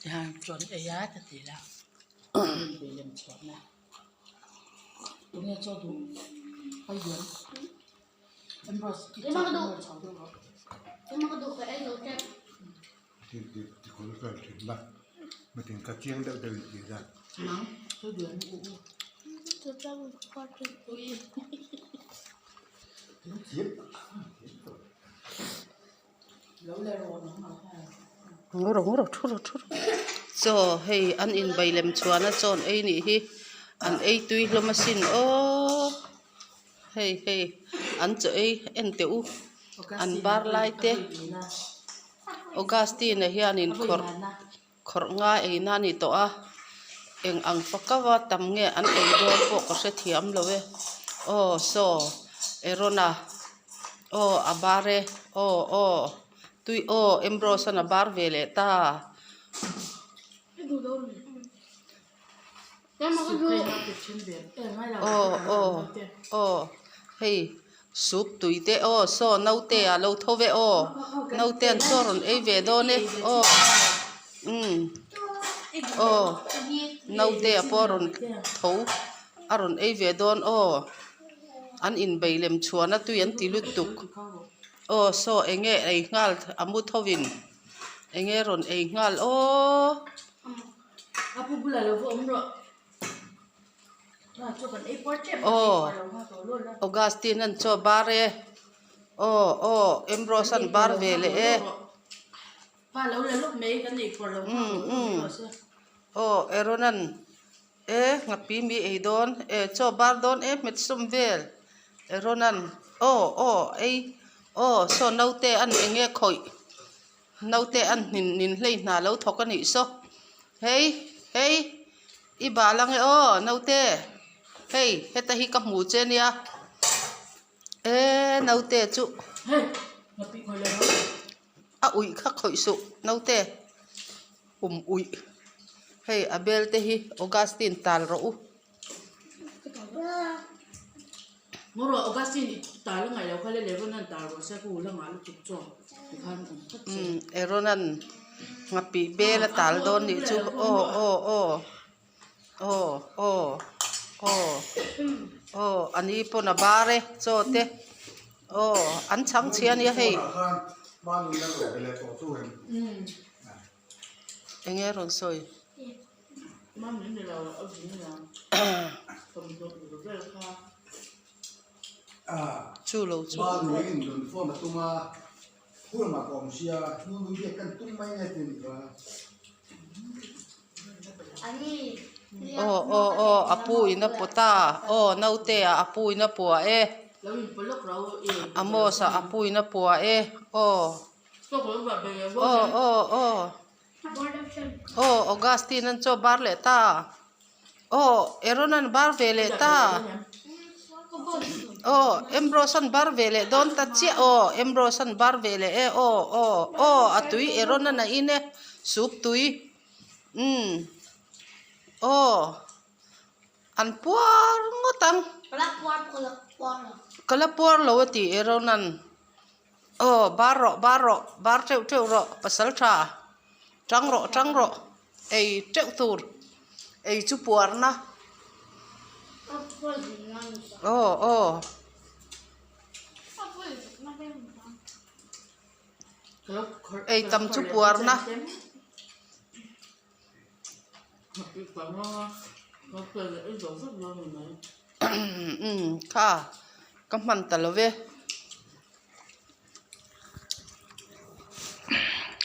Tihian chawn ei a ka ti la bei lem chhuah na tunge chaw duh a lian Ambrose i chaw duh chho deuh rawh. Nang chaw duh em u u. Ngaw rawh ngaw rawh thu rawh thu rawh chaw hei an inbei lem chhuan a chaw an ei nih hi an ei tui hlawm asin aww hei hei an chaw ei en teh u an bar lai te Augustine a hianin khawrh khawrh nga ei na a ni tawh a eng ang fak a tam nge an ei dawn pawh ka hrethiam lo e aw saw Aaron-a aw a bar e aw aw tui aw Ambrose-a'n a bar ve leh ta. Aw aw aw hei soup tui te aw saw naute a lo tho ve aw naute an chaw rawn ei ve dawn e aw umm aw naute a pawh a rawn tho a rawn ei ve dawn aw an inbei lem chhuan a tui an ti lutuk aw saw eng nge ei nghal a mu tho in eng nge rawn ei nghal aww. Aw Augustine an chaw bar e aw aw Ambrose an bar ve leh e umm umm aw Aaron an e nghapi mi ei dawn e chaw bar dawn e hmet sawm vel Aaron an aw aw ei aw saw naute an eng nge khawih. Naute an hnin nin hlei hna lo thawk a nih saw hei hei i bal ang e aw naute hei heta hi ka hmu che nia eee naute chu a uih kha khawih suh naute um uih hei a bel te hi Augustine tal rawh u. Ngaw rawh Augustine i tal a ngaih loh kha le Leronan tal rawh se ka ul a ngah lutuk chuan tikhan awm phawt se. Umm Eronan nghapih bel a tal dawn nih chu aw aw aw aw aw aw aw a ni pawn a bar e chaw te aw an chhang chhia ania hei. Eng nge rawn sawi? Chu lo chu. Aw aw aw a pu in a pawt a aw naute ah a pu in a puah e Amos ah a pu in a puah e aw. Aw aw aw aw Augustine an chaw bar leh ta aw Aaron an bar ve leh ta aw Ambrose an bar ve leh dawn ta chiah aw Ambrose an bar ve leh e aw aw aw a tui Aaron an a in e soup tui umm aw. An puar ngawt ang. Ka la puar lo a ti e Ronan. Aw bar rawh bar rawh bar teuh teuh rawh pasal tha tang rawh tang rawh ei teuh tur ei chu puar na. Aw aw. Ei tam chu puar na. Umm kha ka hman ta lo ve.